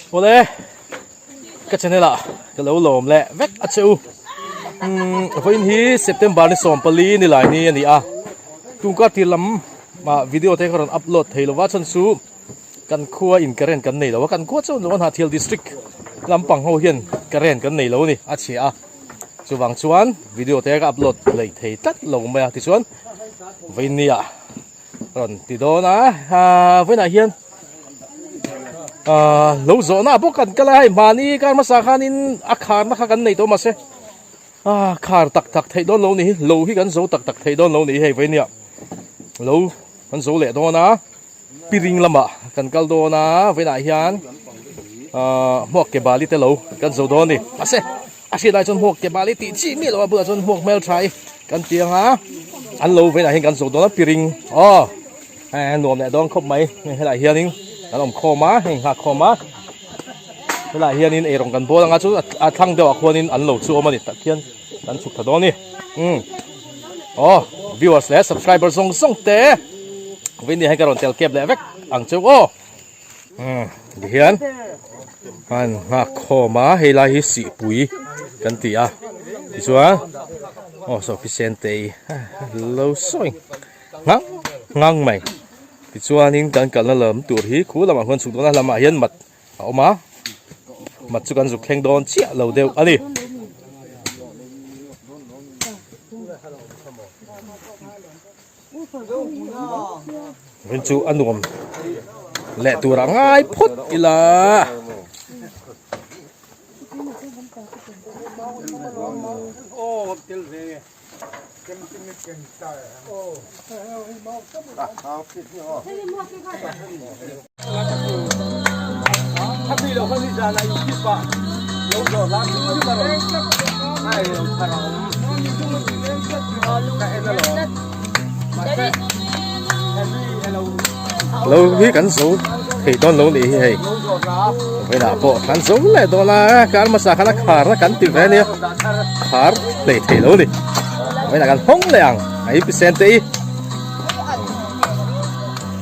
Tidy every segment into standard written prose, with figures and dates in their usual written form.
Awle ka channel ah ka lo lawm leh vek a che u. Umm vawiin hi September ni 14 ni lai ni a ni a. Tungkar tir lam ah video te ka rawn upload thei lova chhan chu kan khua in current kan nei lo a. Kan khua chuan Hnahthial district lampang ho hian current kan nei lo a ni a chhia a. Chuvang chuan video te ka upload lei thei tlat lo mai a tichuan vawiin ni ah rawn ti dawn a ah vawiinah hian ah lo zawhna bawk kan kal a hei mahni kar hmasa khanin a kharna kha kan nei tawh mahse ah khar tak tak theih dawn lo ni hi lo hi kan zo tak tak theih dawn lo ni hi hei vawiin ni ah lo kan zo leh dawn a. Piring lamah kan kal dawn a, vawiinah hian ahh hmuak ke bali te lo kan zo dawn a ni. Mahse a hriat lai chuan hmuak ke bali tih chi miah lo a bulah chuan hmuak hmel tha hi kan ti ang a, an lo vawiinah hian kan zo dawn a piring aw hei nuam leh dawn khawp mai hei helaiah hianin kan awm khawm a hei nghak khawm a helaiah hianin eirawng kan bawl anga chu a thlang deuhah khuanin an lo chu awm a ni tak hian kan chhuk tha dawn a ni umm. Aw viewers leh subscriber zawng zawng te vawiin hian ka rawn tel kep leh vek ang cheu aw umm tihian an nghak khawm a hei lai hi sihpui kan ti a tichuan aw saw pisen te hi lo sawi nghang nghang mai tichuanin kan kalna lam tur hi khu lamah khuan chhuk dawn a lamah hian mat a awm a mat chu kan zuk thleng dawn chiah lo deuh a ni. Rin chu a nuam leh tur a ngai phawt ila. Lo hi kan zo thei dawn lo nih hi hei vawiinah pawh kan zo leh dawn a kar hmasa khan a khar a kan ti ve ania khar hlei thei lo ni vawiinah kan hawng leh ang a hi pisen te hi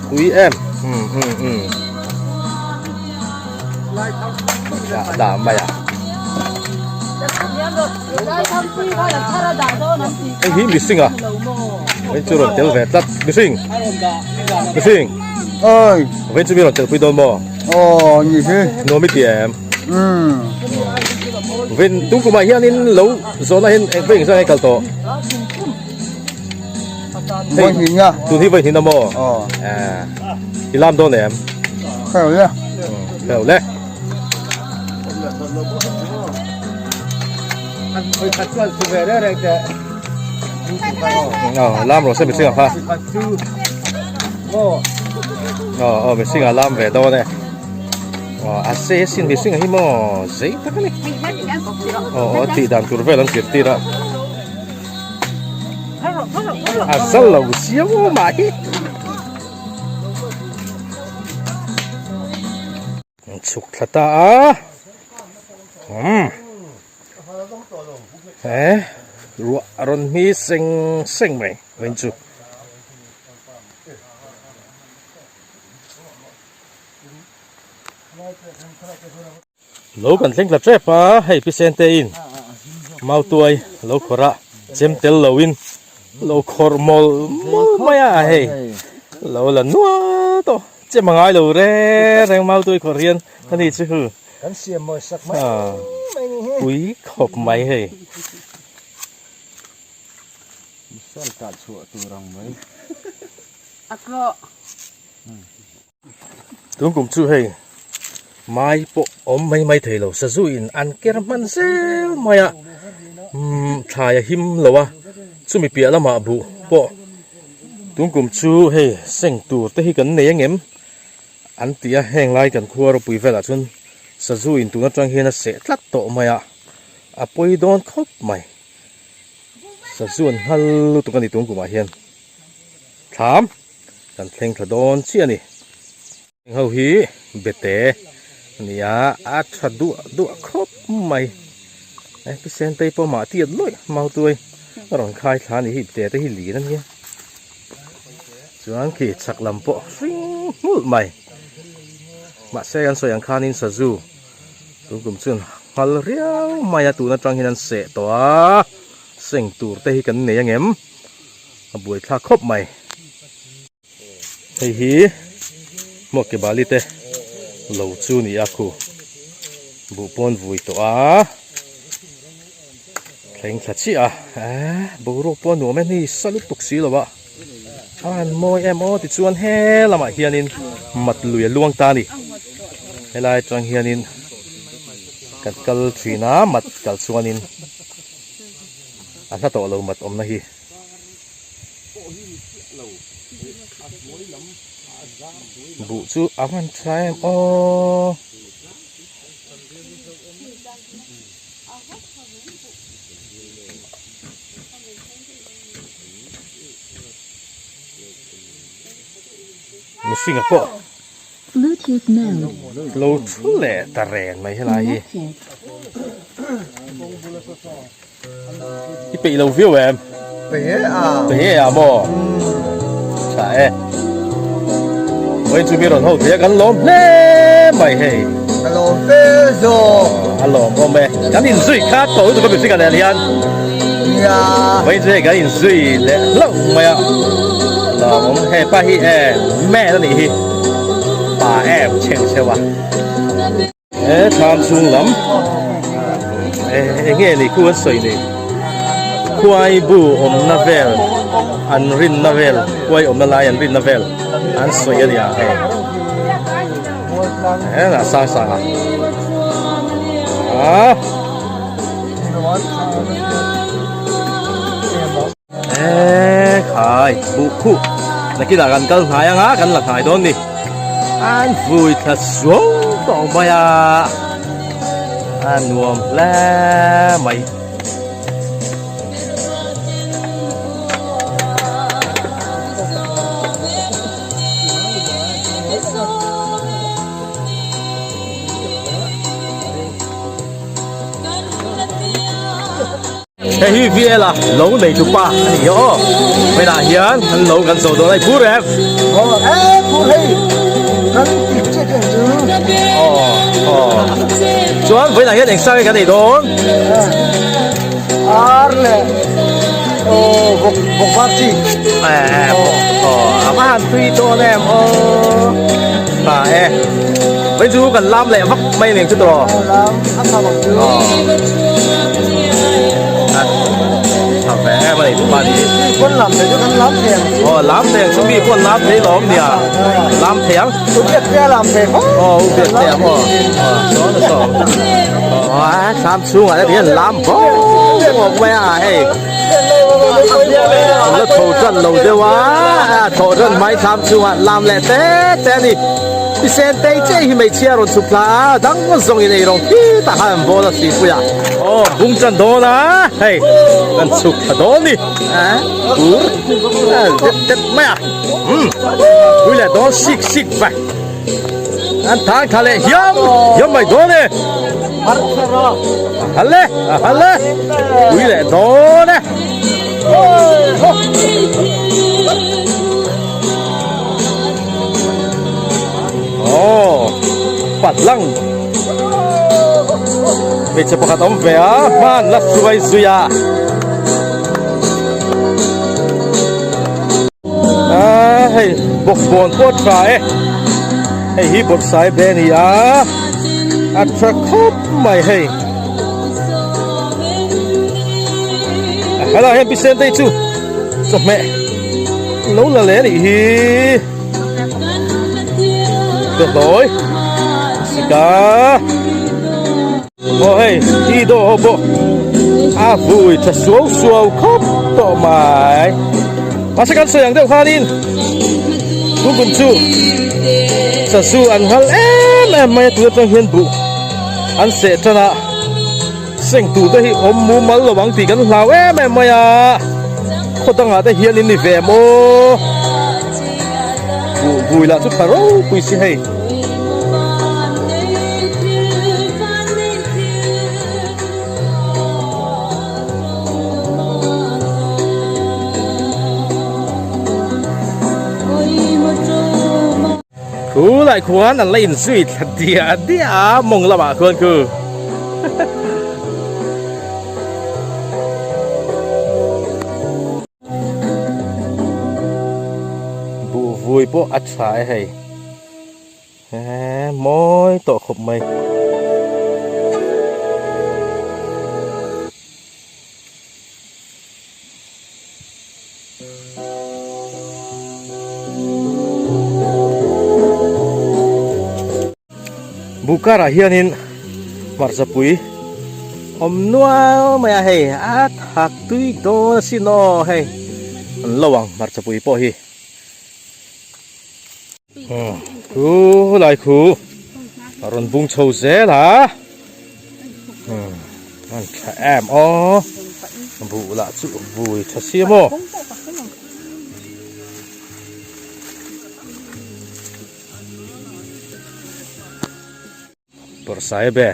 Pui em um um um dah dah mai a hei hi mihring a hei chu rawn tel ve tlat mihring mihring oi hei chu mi rawn tel pui dawn maw aw ni hi nuam i ti em um vin tum kumah hianin lo zawhna hian eng veng zawng kal tawh Vawi hnih a. Tun hi vawi hnih na maw? Aw. I lam dawn em? Kheu le. Kheu le. Ờ, lam rồi xem mình sinh ha. Ờ, ờ, mình sinh à lam về đâu đây. Ờ, à xe xin mình sinh à hi mo, giấy tak ni. Ờ, ờ, thì đàn tur về lan zir tir a. A zal lo siam mah hi. Chhuk thla ta a. Umm. He ruah a rawn hmi seng seng mai vawiin chu. Lo kan thleng tla tep a, hei pi Sente in mautuai lo khawrh a, chem tel lo in lo khawrh mawlh mawlh mai a hei lo la nual tawh chem a ngai lo reng reng mautuai khawrh hian a ni chu hu Kan siam mawi sak mai mai ni hi. Pui khawp mai hei. Misal tah chhuah tur ang mai. A tlawh. Tun kum chu hei mai pawh awm mai mai thei lo sazu in an ker hman zel mai a umm thlai a him lo a chumi piah lamah buh pawh tun kum chu hei seng tur te hi kan nei ang em an ti a heng lai kan khua ropui velah chuan sazu in tun atang hian a seh tlat tawh mai a a pawi dawn khawp mai sazu an nghal lutuk a ni tun kumah hian thlam. Kan thleng thla dawn chiah a ni. Heng ho hi bete a ni a, a tha duah duah khawp mai. E pi Sentei pawh mah tiat lawih mautuai a rawn khai thla a ni hi bete te hi lin a nia. Chuan khi chhak lam pawh hring nghulh mai. Mahse kan sawi ang khanin sazu. Tun kum chuan nghal riau mai a tun atang hian an seh tawh a seng tur te hi kan nei angem a buaithlak khawp mai. Hei hi hmuak ke bali te lo chu ni a khu buh pawn vui tawh a thleng thla chiah a eh boruak pawh a nuam e ni sa lutuk si lo a a han mawi em aw tichuan he lamah hianin mat lui a luang ta a ni helai atang hianin kan kal thin a mat kal chuanin a hla tawh lo mat awmna hi. Buh chu a van tha em aw. Mihring a pawh lo thu leh ta reng mai helai hi. I peih lo viau em? Peih e a. Peih e a maw? Tha e. Vawiin chu mi rawn ho thei a kan lawm hle mai hei. Ka lawm fe zawk. A lawm awm e. Kan inzui kha tawh lutuk a mihring a nen hian. Nia. Vawiin chu hei kan inzui leh hlauh mai a. Lawm awm hepa hi e man a nih hi. Pa em chheng chheu a. He thlam chhung lam eng nge ni khu an sawi ni khuai bu awmna vel an rinna vel khuai awmna lai an rinna vel an sawi a nia hei he lah sang sang a ah E khai buh khuh nakinah kan kal hnai anga kan la hnai dawn ni an vui thla suau tawh mai a a nuam hle mai. Hei hi VL a lo nei tu pa a ni aw hmenah hian an lo kan zo dawn a i phur em? Aw e phur hei kan ti che che chu. Aw aw chuan vawiinah hian eng sang nge kan ei dawn? Ar leh aw vawk vawk var chi. E aw a va han tui dawn em aw tha e vawiin chu kan lam leh vak mai nen chu tawh. Lam a tha bawk chu. Tha ve em a ni pa ni. Mi pawn lam thei chu kan lam thei ang chu. Aw lam thei ang chu mi pawn lam thei lawm nia. Lam thei ang. U biak te a lam thei fo. Aw u biak te a maw. Aw sawn a sawn. Aw thlam chhungah te hian lam bawk bawk mai a hei. La tho tan lo deuh a, a tho tan mai thlam chhungah lam leh te te a ni. Thisen tei chei hi hmeichhia rawn chhuk thla a, dang zawng in ei rawng khi tak khan an bawl a hripui a. Aw bung chan dawn a, hei kan chhuk thla dawn ni. Tur det det mai a, umm pui leh dawn sik sik vai. An thang thla leh hiam hiam mai dawn e. A hal e, a hal e, pui leh dawn e. Aw patlang hmeichhe pakhat a awm ve a hman la hruai zui a ah hei bawkbawn pawh a tha e hei hi bawrhsai be a ni a a tha khawp mai hei helai hian pisen te hi chu chawhmeh lo la leh a nih hi chawhnawi sika aw hei hi dawh ho pawh a vui tha suau suau khawp tawh mai mahse kan sawi ang deuh khanin tun kum chu sazu an nghal em em mai a tun atang hian buh an seh tan a. Seng tur te hi awm mumal lo ang tih kan hlau em em mai a, khaw dangah te hian in ni ve maw? Buh vui lah chu tha ropui si hei. Khulai khuan an la inzui thla diah diah a mawng lamah khuan khu. Buh vui pawh a tha e hei. Eee mawi tawh khawp mai. Buhkarah hianin hmarchapui awm nual mai a hei a thak tui dawn asin aw hei an lo ang hmarchapui pawh hi. Khu lai khu a rawn bung chho zel a an tha em aw buh lah chu vui tha si maw. Bawrhsaibe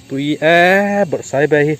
tui e bawrhsaibe hi.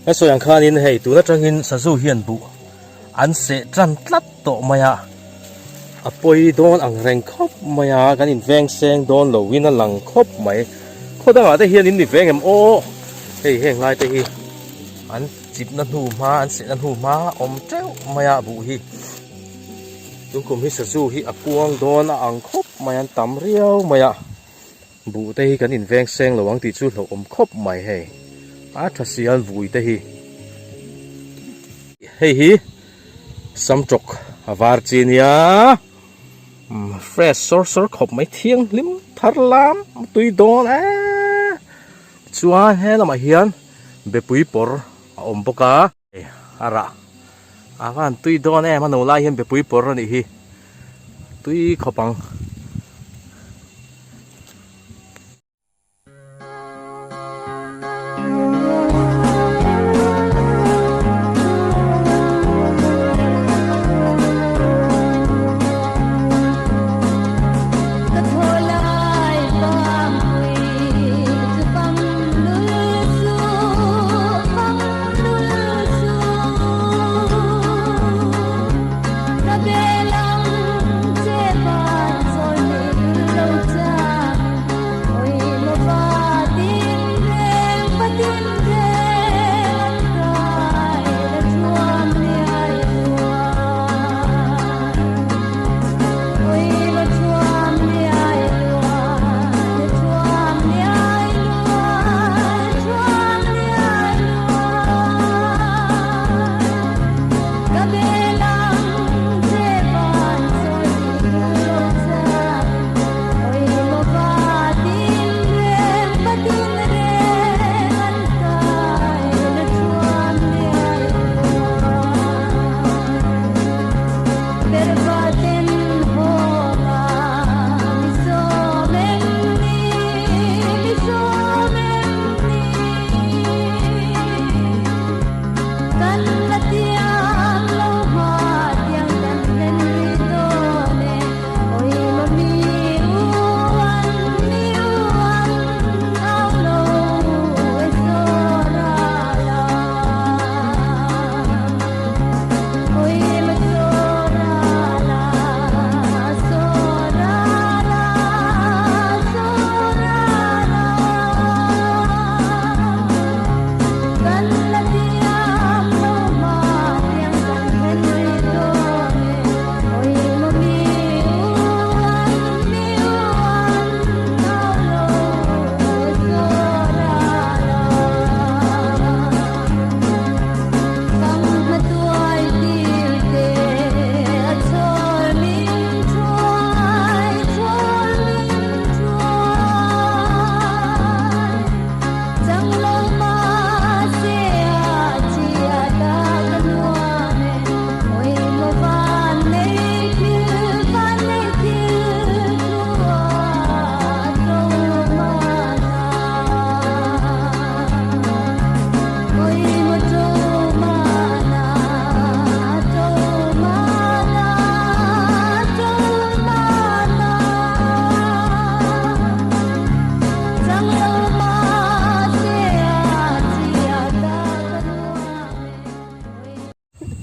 He sawi ang khanin hei tun atangin sazu hian buh an seh tan tlat tawh mai a, a pawi dawn ang reng khawp mai a, kan inveng seng dawn loin a lang khawp mai. Khaw dangah te hian in ni veng em aw, hei heng lai te hi an chipna hnu hma an sehna hnu hma awm teuh mai a buh hi. Tungkum hi sazu hi a kuang dawn a ang khawp mai an tam riau mai a. Buh te hi kan inveng seng lo ang tih chu hlauhawm khawp mai hei. A tha si an vui te hi. Hei hi samtawk a var chi nia. Fresh sawr sawr khawp mai thianghlim thar lam tui dawn e. Chuan he lamah hian bepui pawr a awm bawk a. A rah a van tui dawn em a no lai hian bepui pawr a nih hi tui khawp ang.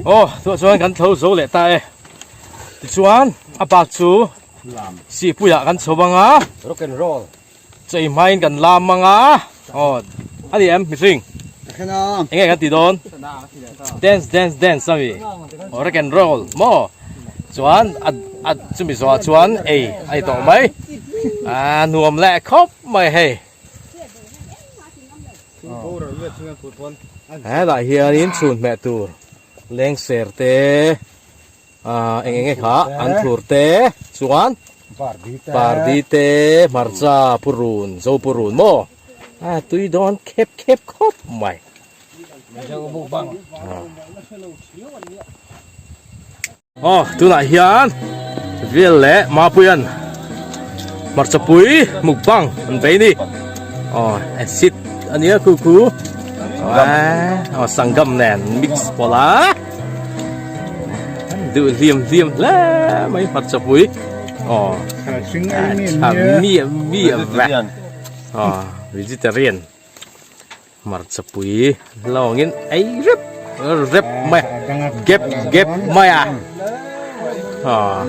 Aw tunah chuan kan tho zo leh ta e. Tichuan a bak chu sihpuiah kan chho ang a. Rock and roll. Chei hmain kan lam ang a. Aw a ni em mihring? Enge kan ti dawn? Dance dance dance a mi. Aw rock and roll maw? Chuan a a chumi zawhah chuan ei a ni tawh mai. A nuam leh khawp mai hei. Helai hianin chhun hmeh tur lengser te ah eng enge kha an thur te chuan pardi te hmarcha purun zo purun maw a tui dawn khep khep khawp mai. Aw tunah hian Vel leh Mapuian hmarchapui mukbang an bei ni aw acid a nia khu khu aw sangam nen mix pawlh a duh hliam hliam hle mai hmarchapui aw tha miah miah ve aw vegetarian. Hmarchapui lawngin ei rep rep mai a gep gep mai a aw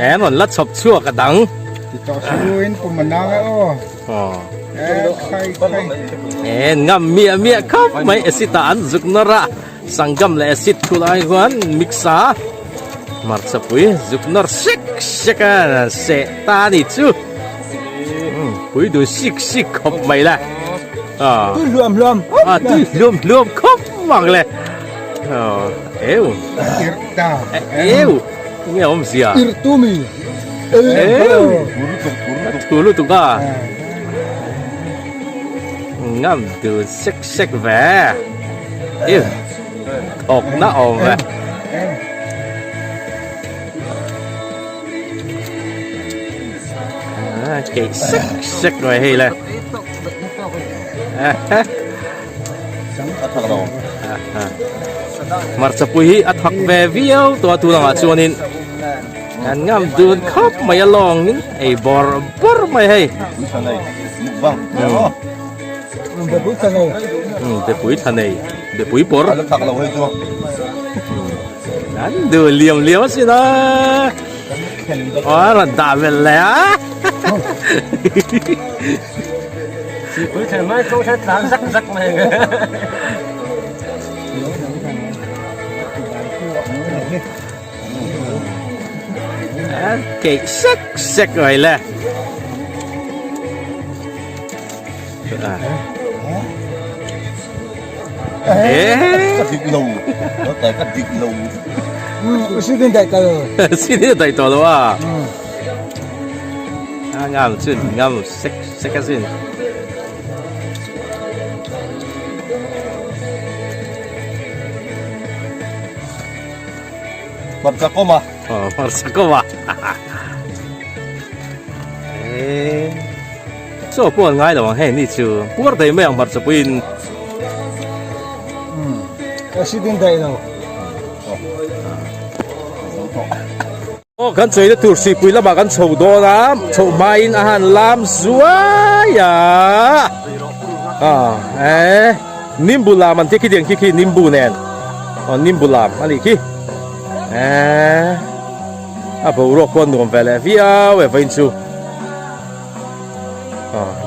en rawn la chhawp chhuak a dang en ngam miah miah khawp mai acid ah an zuk nawr a sangam leh acid thu lai khuan mix a hmarchapui zuk nawr sek sek a seh ta a ni chu. Pui dun sik sik khawp mai la. Tui hluam hluam. À tui hluam hluam khawp mak le. Eu. Irta. Eu. Nge awm zia. Irtu mi. Eu. Thu lutuk a. Ngam dun sek sek ve. Eu. Thawk na awm ve. Keih sek sek mai hei le hmarcha pui hi a thak ve viau tawh a tun angah chuanin an ngam dun khawp mai a lawngin ei bawrh bawrh mai hei bepui thla nei bepui pawr an duh liam liam asin a. Aw rawn dah vel leh a. Sipui thlen mai tho thlen tlan zak zak mai. Keih sek sek mai le. Ka dik lo. Ka dik lo. Sidin daih tawh lo. Sidin daih tawh lo a. A ngam chun ngam sek sek a sin. Hmarcha kawm a. Aw hmarcha kawm a. Chaw pawh an ngai lo ang hei ni chu puar thei mai ang hmarcha puiin. Umm ka si ding daih lo. Aw kan chawina tur hripui lamah kan chho dawn a chhoh hmain a han lam zuai a a eh nimbu lam an tih khi tiang khi khi nimbu nen aw nimbu lam a nih khi eh a boruak pawh a nuam ve leh viau e vawiin chu.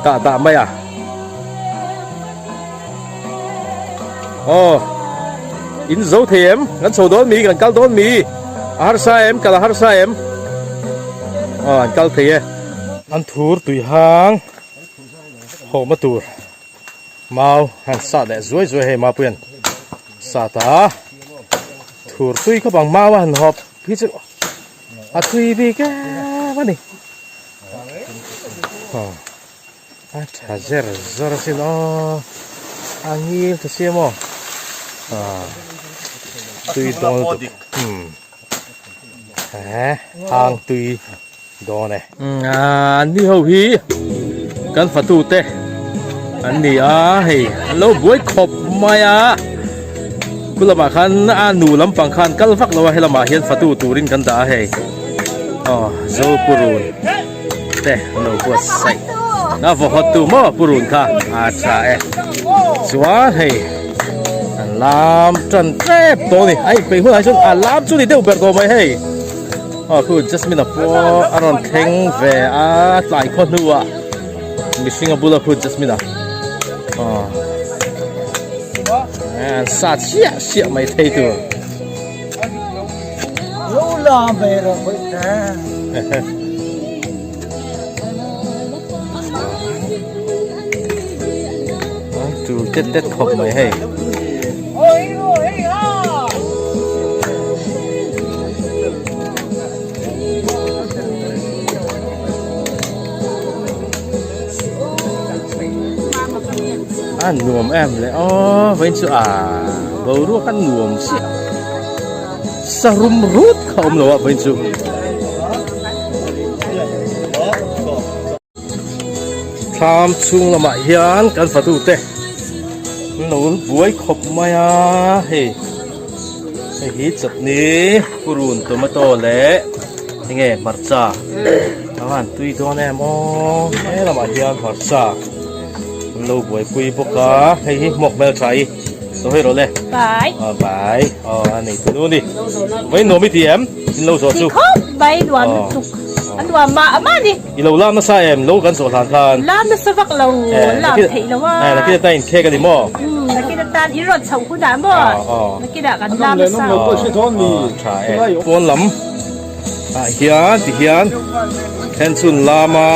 Dah dah mai a. Aw. In zo thei em? Kan chho dawn mi, kan kal dawn mi. A harsa em? Kal a harsa em? Aw, an kal thei e. An thur tui hang hawhma tur mau han sat leh zuai zuai hei Mapuia'n sat a. Thur tui khawp ang mau a han hawp hi chu a tui bik em a ni. A tha zer zawr asin aw a ngil ta sia maw tui dawn lutuk eh hang tui dawn e an ni ho hi kan fatu te an ni a hei an lo buai khawp mai a khu lamah khan a nu lampang khan kal vak lo a helamah hian fatu turin kan dah a hei. Aw zo purun te an lo buatsaih a vaw hawt tu maw purun kha a tha e chuan hei an lam tan tep tawh a ni a inpeih hunah hi chuan a lam chu ni deuh ber tawh mai hei aw khu Jasmine a pawh a rawn thleng ve a tlai khaw hnuah mihring a bula khu Jasmine a aw an sa chiah chiah mai thei tur. Lo la mai rawh bawih te. Tul tet tet khawp mai hei. A nuam em le aw vawiin chu a boruak a nuam chiah sarum rut kha awm lo a vawiin chu. Thlam chhung lamah hian kan fatu te an lo buai khawp mai a hei hei hi chutney purun tomato leh enge hmarcha a van tui dawn em aw he lamah hian hmarcha an lo buaipui bawk a hei hi hmawk hmeltha hi saw hei rawh le Bai. Aw bai aw a nei tunu a ni vawiin nuam i ti em in lo zawh chu Ti khawp mai nuam lutuk a nuam mah mah a ni. I lo lam nasa em lo kan zawh hlan khan. Lam nasa vak lo lam theih lo a. Eh nakin atan in khek a ni maw? Um nakin atan in rawn chhoh hunah maw? Nakinah kan lam nasa. Tha e. Pawn lam ah hian ti hian then chhun lam a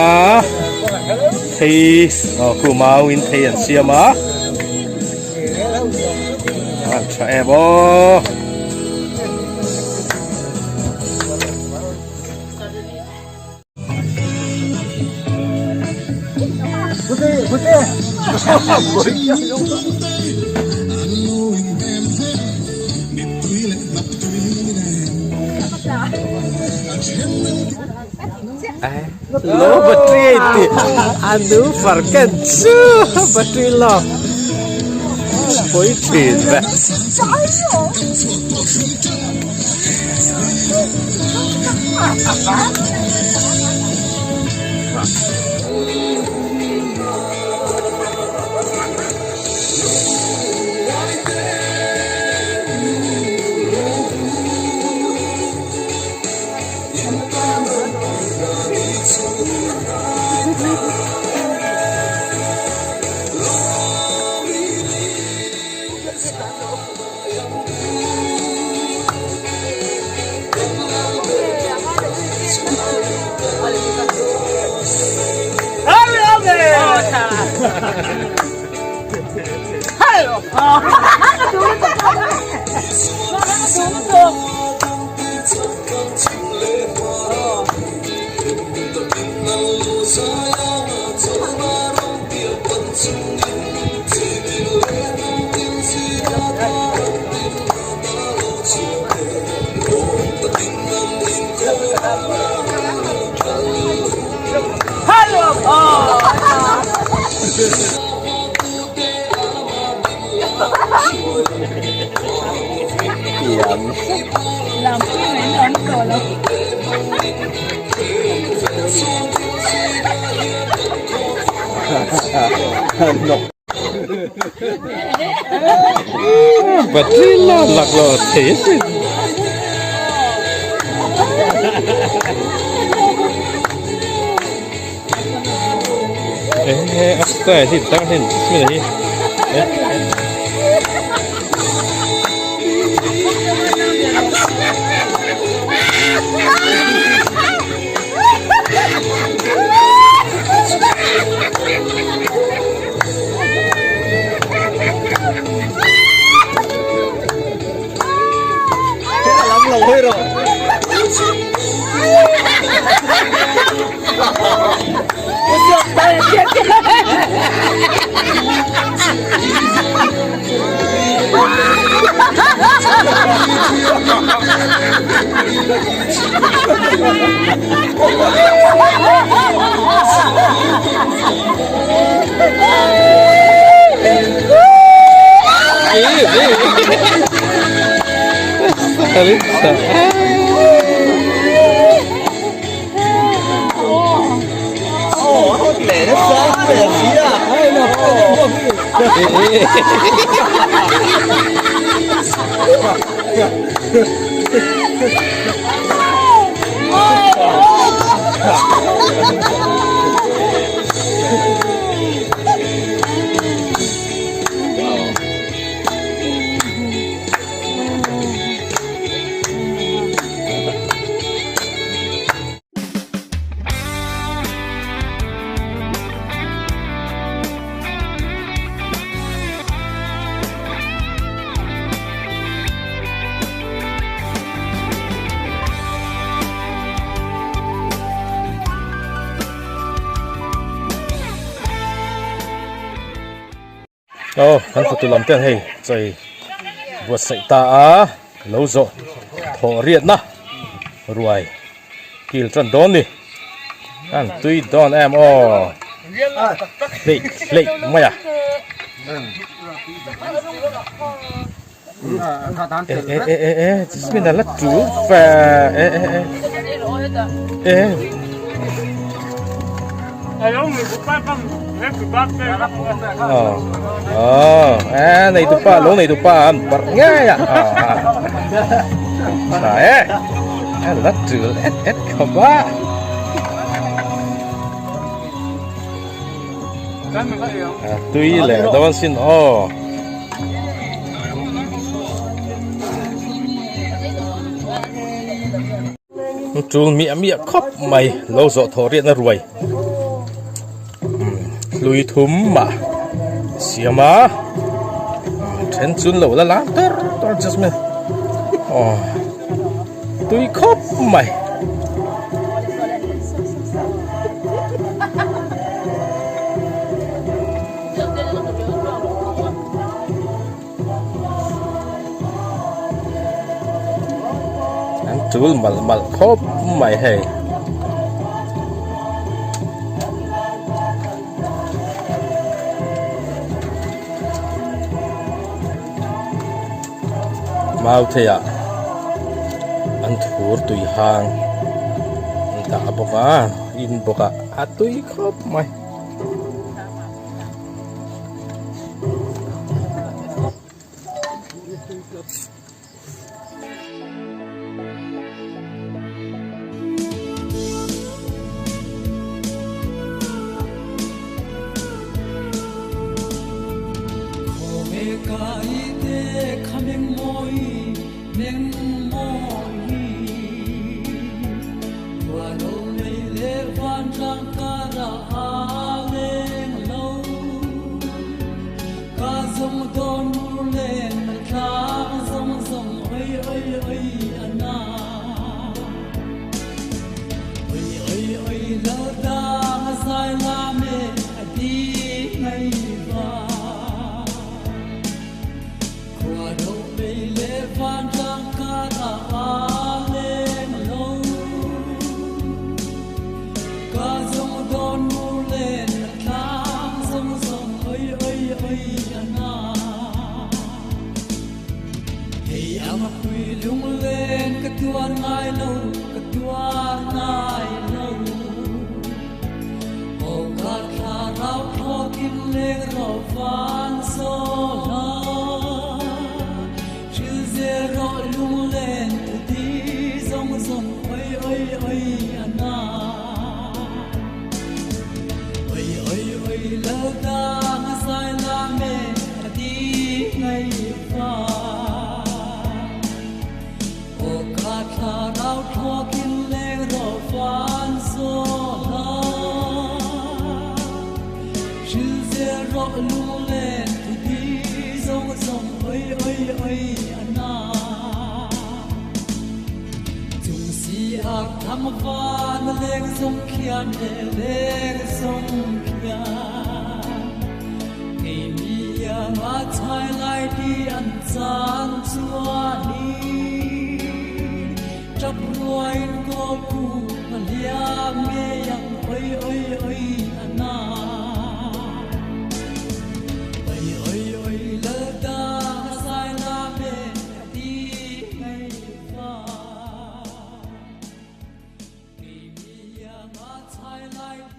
thei aw khu mau in thei an siam a. Tha em aw. Lo battery ti a nu far ken chu battery lak pawi thin ve. Battery la lak lo thei a sin. Eh, a style hi dang hin smil hi. Eh. Aw kan fatu lam ten hei chei buatsaih ta a lo zawh thawh riatna ruai kil tan dawn ni an tui dawn em aw hleih hleih mai a. E e e e e Jasmine a la tul fe e e e e Ờ, à, này tụ pa, lỗ này tụ pa ăn bật nghe à. Đấy. À, lát trừ ét ét không ba. À, tui leh dawn sin aw. Tul miah miah khawp mai lo zawh thawh riatna ruai hlui thum mah siam a then chun lo la lam tor tor jasmine aw tui khawp mai. An tul malh malh khawp mai hei. Mauthei ah an thur tui hang an dah bawk a in bawk a a tui khawp mai.